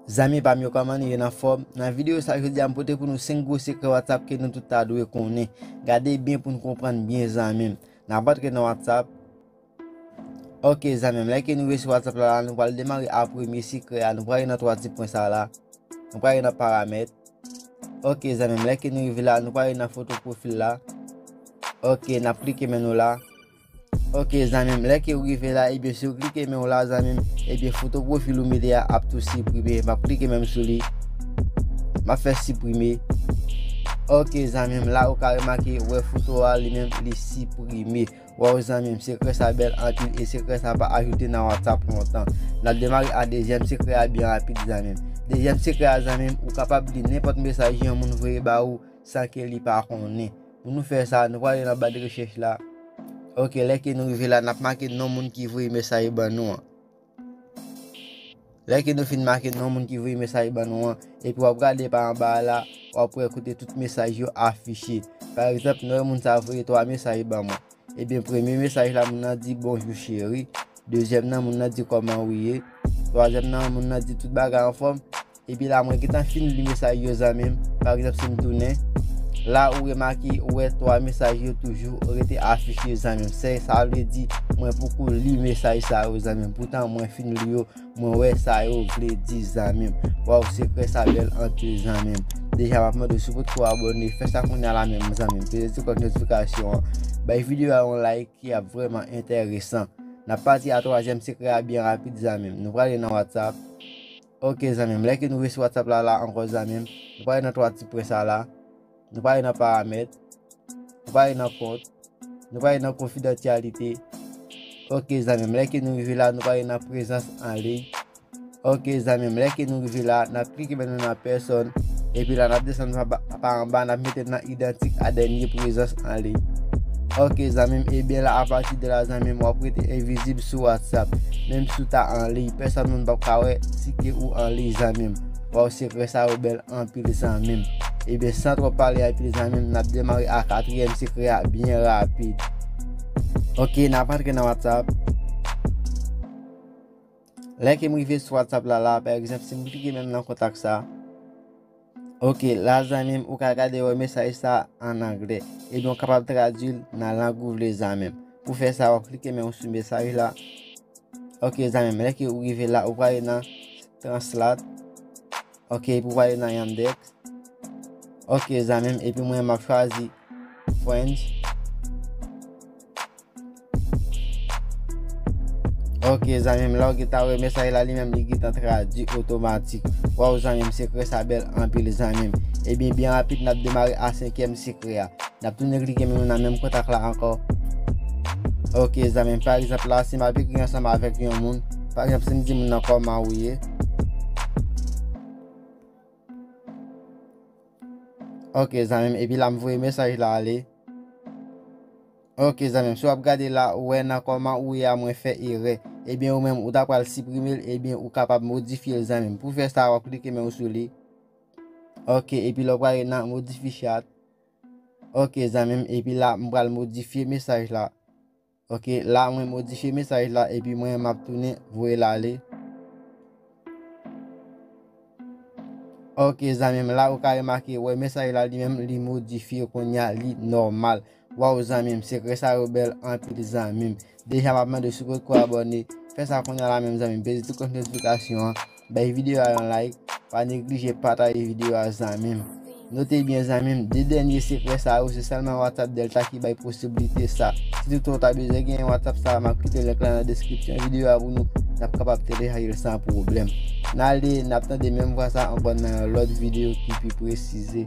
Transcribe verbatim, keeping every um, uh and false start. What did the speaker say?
Zanmi pa m yo, kòman nou ye, n anfòm? Nan videyo sa jodi a, m pote pou nou senk gwo sekrè WhatsApp ke nou tout ta dwe konnen. Gade byen pou n konprann byen, zanmi m. N ap antre nan WhatsApp. Ok, zanmi m, lè ke nou rive sou WhatsApp la, la, nou pral demare a premye sekrè a. Nou prale nan twa ti pwen sa la. Nou prale nan paramèt. Ok, zanmi m, lè ke nou rive la, nou prale nan foto pwofil la. Ok, n ap klike men nou la. Ok, zanmi m, lè ke ou rive la, ebyen, si ou klike men w la, zanmi m, ebyen, foto pwofil ou mete a ap tou siprime. M ap klike menm sou li. M ap fè siprime. Ok, zanmi m, la ou ka remake, ou wè foto a li menm, li siprime. Waw, zanmi m, sekrè sa bèl anpil e sekrè sa pa ajoute nan WhatsApp lontan. N ap demare a dezyèm sekrè a byen rapid, zanmi m. Dezyèm sekrè a, zanmi m, ou kapab li nenpòt mesaj yon moun voye ba ou san ke li pa konnen. Pou nou fè sa, nou prale nan ba de rechèch la. Ok, lè ke nou rive la, n ap make non moun ki voye mesaj ban nou an. Lè ke nou fin make non moun ki voye mesaj ban nou an, epi w ap gade pa anba a la, w ap wè kote tout mesaj yo afiche. Pa egzanp, nou wè moun sa voye twa mesaj ban mwen. Ebyen, premye mesaj la, moun nan di, "Bonjou, cheri." Dezyèm nan, moun nan di, "Kòman ou ye?" Twazyèm nan, moun nan di, "Tout bagay anfòm." Epi la, mwen gentan fin li mesaj yo, zanmi m. Pa egzanp, si m tounen, la ou remake, ou wè twa mesaj yo toujou rete afiche, zanmi m. Se sa vle di, mwen poko li mesaj sa yo, zanmi m. Poutan, mwen fin li yo, mwen wè sa yo vle di, zanmi m. Waw, sekrè sa bèl anpil, zanmi m. Deja, m ap mande w si w potko abòne, fè sa kounye a la menm, zanmi m. Peze ti klòch notifikasyon an. Bay videyo a yon like ki ap vrèman enteresan. N ap pati a twazyèm sekrè a byen rapid, zanmi m. Nou prale nan WhatsApp. Ok, zanmi m, lè ke nou rive sou WhatsApp la, la ankò, zanmi m, nou prale nan twa ti pwen sa la. Nou prale nan paramèt. Nou prale nan kont. Nou prale nan konfidansyalite. Ok, zanmi m, lè ke nou rive la, nou prale nan prezans an liy. Ok, zanmi m, lè ke nou rive la, n ap klike men nou nan pèsòn. Epi la, n ap desann pa, pa anba, n ap mete nan idantik a dènye prezans an liy. Ok, zanmi m, ebyen la, apati de la, zanmi m, w ap rete envizib sou WhatsApp. Menm si w ta an liy, pèsòn moun p ap ka wè si ke ou an liy, zanmi m. Waw, sekrè sa yo bèl anpil, zanmi m. Ebyen, san twòp pale anpil, zanmi m, n ap demare a katriyèm sekrè a byen rapid. Ok, n ap antre nan WhatsApp. Lè ke m rive sou WhatsApp la, la, pa egzanp, si m klike menm nan kontak sa. Ok, la, zanmi m, ou ka gade wè mesaj sa an anglè. Ebyen, ou kapab tradui l nan lang ou vle, zanmi m. Pou fè sa, w ap klike men w sou mesaj la. Ok, zanmi m, lè ke ou rive la, ou prale nan Translate. Ok, epi ou prale nan Yandex. Ok, zanmi m, epi mwen, m ap chwazi French. Ok, zanmi m, la ou gentan wè mesaj la li menm li gentan tradui otomatik. Waw, zanmi m, sekrè sa bèl anpil, zanmi m. Ebyen, byen rapid, n ap demare a senkyèm sekrè a. N ap tounen klike menm nan menm kontak la ankò. Ok, zanmi m, pa egzanp la, si m ap ekri ansanm avèk yon moun, pa egzanp, si m di moun nan kòman ou ye. Ok, zanmi m, epi la m voye mesaj la ale. Ok, zanmi m, si w ap gade la, ou wè nan kòman ou ye a mwen fè erè. Ebyen, ou menm, ou ta pral siprime l, ebyen, ou kapab modifye l, zanmi m. Pou fè sa, w ap klike men w sou li. Ok, epi la, w prale nan modifye chat. Ok, zanmi m, epi la, m pral modifye mesaj la. Ok, la, mwen modifye mesaj la, epi mwen, m ap tounen voye l ale. Ok, zanmi m, la, ou ka remake, wè, mesaj la, li menm, li modifye, kounye a, li nòmal. Waw, zanmi m, sekrè sa yo bèl anpil, zanmi m. Deja, m ap mande w si w potko abòne, fè sa kounye a la menm, zanmi m. Peze ti klòch notifikasyon an, bay videyo a yon like, pa neglije pataje videyo a, zanmi m. Note byen, zanmi m, de dènye sekrè sa yo, se sèlman WhatsApp Delta ki bay posiblite sa. Si toutefois w ta bezwen gen WhatsApp sa, m ap kite link la nan deskripsyon videyo a pou nou, n ap kapab telechaje l san pwoblèm. N ale, n ap tande menm vwa sa ankò nan yon lòt videyo ki pi presize.